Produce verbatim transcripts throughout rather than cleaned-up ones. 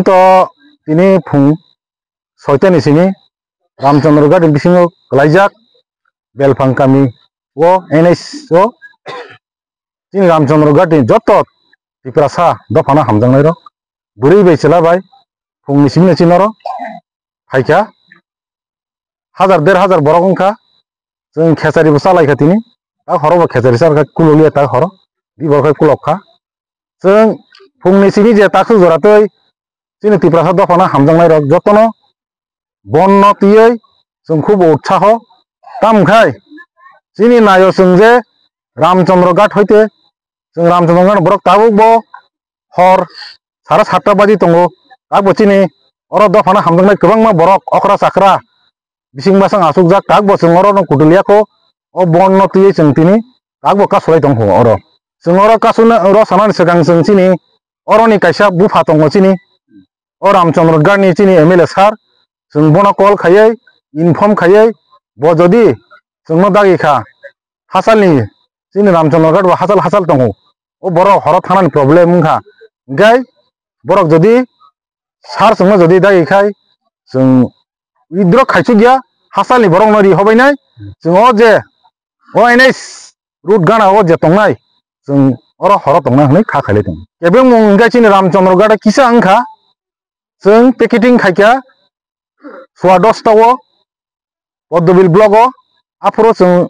To tini phung soita ni simi Ramchandra Ghat ni bisingo kwlaijak Belphang kami o N H o chini Ramchandra Ghat ni joto Tiprasa dophano hamjaknai rok bwrwi bai chwla bai phung ni simi chini oro phaikha hajar der hajar borok wngkha. Chwng khechari bo chalaikha tini, tak horo bo khechari chakha, kuloliya tak horo, di borok khai kulok kha. Chwng phungni simi je taksuk jora twi chini Tiprasa dophano hamjaknai rok jotono bonno twiwi chwng khub utsaho. Tamkhai chini nayo chwng je Ramchandra Ghat hoite chwng Ramchandra Ghat borok tabuk bo hor sara satta baji tongo. Takbo chini oro dophano hamjaknai kwbangma borok okra chakra bising basang achukjak, takbo chwng oro no kutuliya kho. O bonno twiwi chwng tini takbo kasulai tong kho oro. Chwng oro kasuna oro sanani swkang chwng chini oroni kaisa bupha tongo chini. O Ramchandra Ghat ni chini M L A sir, chwng bono call khaiwi, inform khaiwi, bo jodi chwngno dagi kha, hachalni, chini Ramchandra Ghat bo hachal hachal tongo. O borok horo thanani problem wngkha. Hinkhe borok jodi sir chwngno jodi dagi khai, chwng withdraw khaichuk ya, hachalni borokno ri hobainai, chwng o je, o N H road gana o je tongnai, chwng oro horo tongnai hwnwi kha khailai tongo. Kebengmung hinkhe chini Ramchandra Ghat kisa wngkha, chwng picketing khaikha, sua dosta o, Poddobil block o, aphuru chwng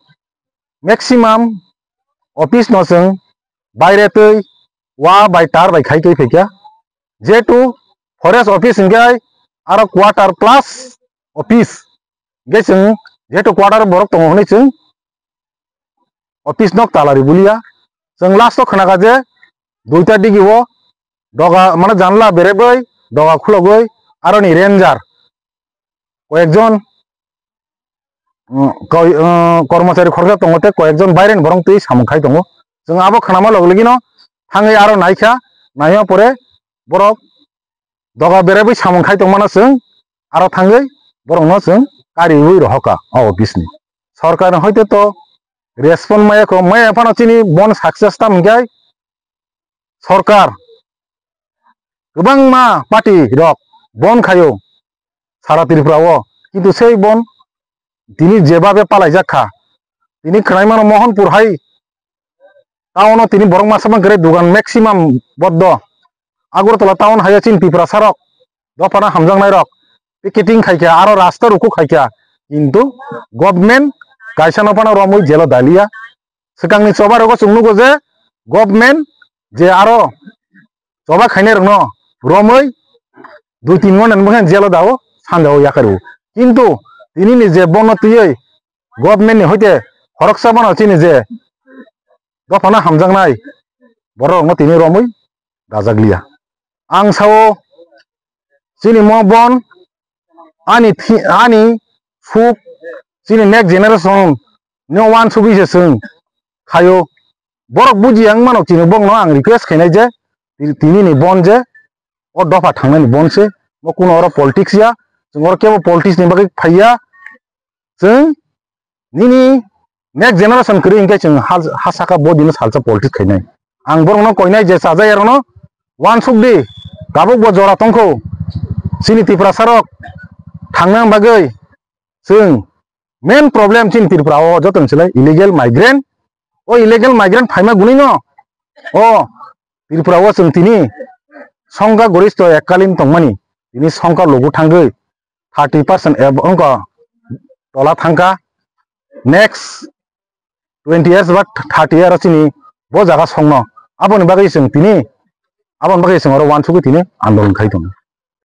maximum office no chwng baire twi wa bai tar bai khai twi phaikha. Jehetu forest office hinkhe aro quarter plus office. Hinkhe chwng jehetu quarter borok tongo hwnwi chwng office nok tala ri buliya. Chwng last o khwnakha je duita digi o doga mane janla berebwi doga khulogwi aroni ranger koyekjon, mm, koi-, mm, kormochari khoroksa tongo tei koyekjon baireni borok twi samung khai tongo. Chwng abo khwnama log logino thangwi aro naikha, naima pore borok doga berebwi samung khai tongmano chwng aro thangwi borokno chwng kariwi rohorkha o office ni. Sorkar ni hoite to respond maya kho, maya phano chini bon success tam hinkhe sorkar kwbangma party rok bon khaio sara Tripura o, kintu sei bon tini jebabe palaijak kha. Tini khwnaimano Mohanpur hai town o tini borok masa bangkhe dugan maximum boddo. Agartala town hai o chini Tiprasa rok dophano hamjaknai rok picketing khaikha, aro rasta ruku khaikha, kintu government kaisa no phano romwi jelo daliya. Swkangni choba rogo chwng nugo je government je aro choba khainai rokno romwi dui tin ghonta ni bwkhe jelo dao sanja o yakarwi. Kintu tini ni je bono twiwi government ni hoite khoroksa bono chini je dophano hamjaknai borok rokno tini romwi dajakliya. Ang sao chini mo bon ani thi-, ani suk chini next generation no wansugwi se chwng khaio. Borok bujiya wng mano chini bokno ang request khainai je ti-, tini ni bon je o dopha thangnani bon se, bo kuno oro politics ya, chwng oro kebo politics ni bagwi phaiya. Chwng nini next generation kwrwi hinkhe chwng ha, ha saka bo dino salsa politics khainai. Ang borokno koinai je chajai arokno wansuk di, tabuk bo jora tongkho. Chini Tiprasa rok thangna bagwi chwng main problem chini Tripura o joto ni silai illegal migrant. O illegal migrant phaima gwnwi no o Tripura o chwng tini songkha goristo ekkalin tongmani, tini songkha logo thangwi thirty percent eb-, wngkha tola thangkha. Next twenty years ba thirty year o chini bo jaga songno. Aboni bagwi chwng tini, aboni bagwi chwng oro wansugwi tini andolon khai tongo.